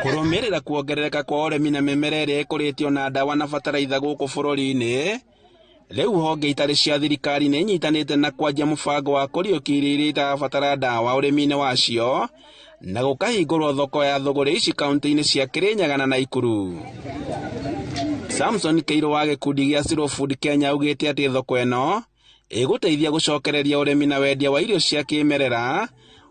Kũrũmĩrĩra kuongerereka kwa ũrĩmi na mĩmera ĩrĩa ĩkũrĩtio na ndawa na bataraitha gũkũ bũrũri-inĩ, rĩu honge itarĩ cia thirikari nĩ inyitanĩte na kwanjia mũbango wa kũriũkia irio iria itarabatara ndawa ũrĩmi-inĩ wacio na gũkahingũrwo thoko ya thũgũrĩ ici kaunti-inĩ cia Kĩrĩnyaga na Naikuru. Samson Kĩirũ wa gĩkundi gĩa Slow Food Kenya augĩte atĩ thoko ĩno ĩgũteithia gũcokereria ũrĩmi na wendia wa irio cia kĩmerera,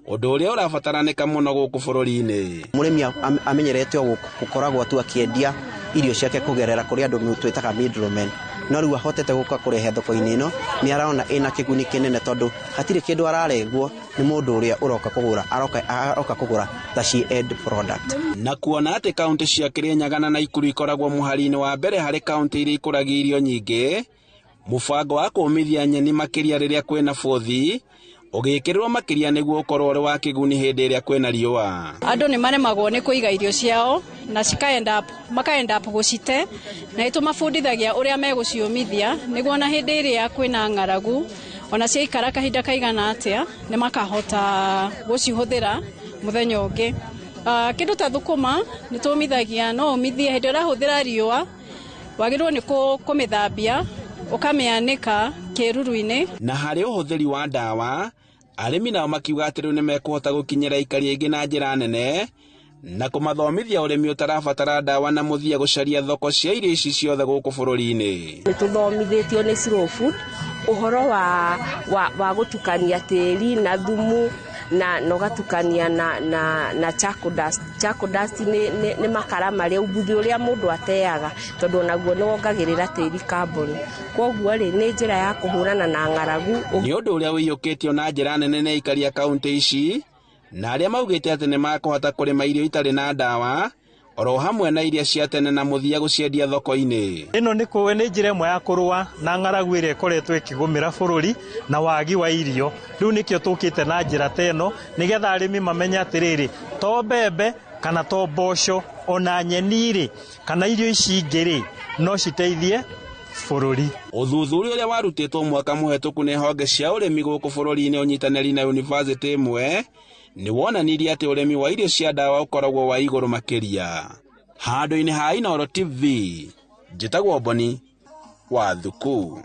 ũndũ ũrĩa ũrabataranĩka mũno gũkũ bũrũri-inĩ. Mũrĩmi amenyerete o gũkoragwo tu akĩendia irio ciake kũgerera kũrĩ andũ twĩtaga middlemen, no rĩu ahotete gũka kũrehe thoko-inĩ ĩno nĩ arona ĩna kĩguni kĩnene tondũ hatirĩ kĩndũ ararengwo nĩ mũndũ ũrĩa ũroka kũgũra, aroka kũgũra ta ci end product. Na kuona atĩ kaunti cia Kĩrĩnyaga na Naikuru ikoragwo mũhari-inĩ wa mbere harĩ kaunti iria ikũragia irio nyingĩ, mũbango wa kũũmithia nyeni makĩria rĩrĩa kwĩna bũthi ũgĩkĩrĩrwo makĩria nĩguo ũkorwo ũrĩ wa kĩguni hĩndĩ ĩrĩa kwĩna riũa. Andũ nĩ maremagwo nĩ kũiga irio ciao na makaenda up gũcite, na nĩtũmabundithagia ũrĩa megũciũmithia nĩguo ona hĩndĩ ĩrĩa kwĩna ng'aragu ona ciaikara kahinda kaigana atĩa nĩ makahota gũcihũthĩra mũthenya ũngĩ. Kĩndũ ta thũkũma nĩ tũmithagia, no ũmithie hĩndĩ ĩrĩa ũrahũthĩra riũa, wagĩrĩirwo nĩ kũmĩthambia ũkamĩanĩka kĩruru-inĩ. Na harĩ ũhũthĩri wa ndawa, arĩmi nao makiuga atĩ rĩu nĩ mekũhota gũkinyĩra aikari aingĩ na njĩra nene na kũmathomithia ũrĩmi ũtarabatara ndawa na mũthia gũcaria thoko cia irio ici ciothe gũkũ bũrũri-inĩ. Nĩ tũthomithĩtio nĩ Slow Food ũhoro wa gũtukania tĩri na thumu na ũgatukania na charcoal dust. Charcoal dust nĩ makara marĩa ũbuthu ũrĩa mũndũ ateaga tondũ onaguo nĩ wongagĩrĩra tĩri carbon. Kwoguo rĩ, nĩ njĩra ya kũhũrana na ng'aragu. Nĩ ũndũ ũrĩa ũiyũkĩtio na njĩra nene nĩ aikari a kaunti ici na arĩa maugĩte atĩ nĩ makũhota kũrĩma irio itarĩ na ndawa oro hamwe na iria cia tene na mũthia gũciendia thoko-inĩ. Ĩno nĩ njĩra ĩmwe ya kũrũa na ng'aragu ĩrĩa ĩkoretwo ĩkĩgũmĩra bũrũri na wagi wa irio. Rĩu nĩkĩo tũkĩte na njĩra ta ĩno nĩgetha arĩmi mamenye atĩrĩrĩ, to mbembe kana to mboco ona nyeni rĩ kana irio ici ingĩ rĩ no citeithie bũrũri. Ũthuthuria ũrĩa warutĩtwo mwaka mũhetũku nĩ honge cia ũrĩmi gũkũ bũrũri-inĩ ũnyitanĩri na yunivasĩtĩ ĩmwe nĩ wonanirie atĩ ũrĩmi wa irio cia ndawa ũkoragwo wa igũrũ makĩria. Handũ-inĩ ha Inooro TV, njĩtagwo Boni wa Thuku.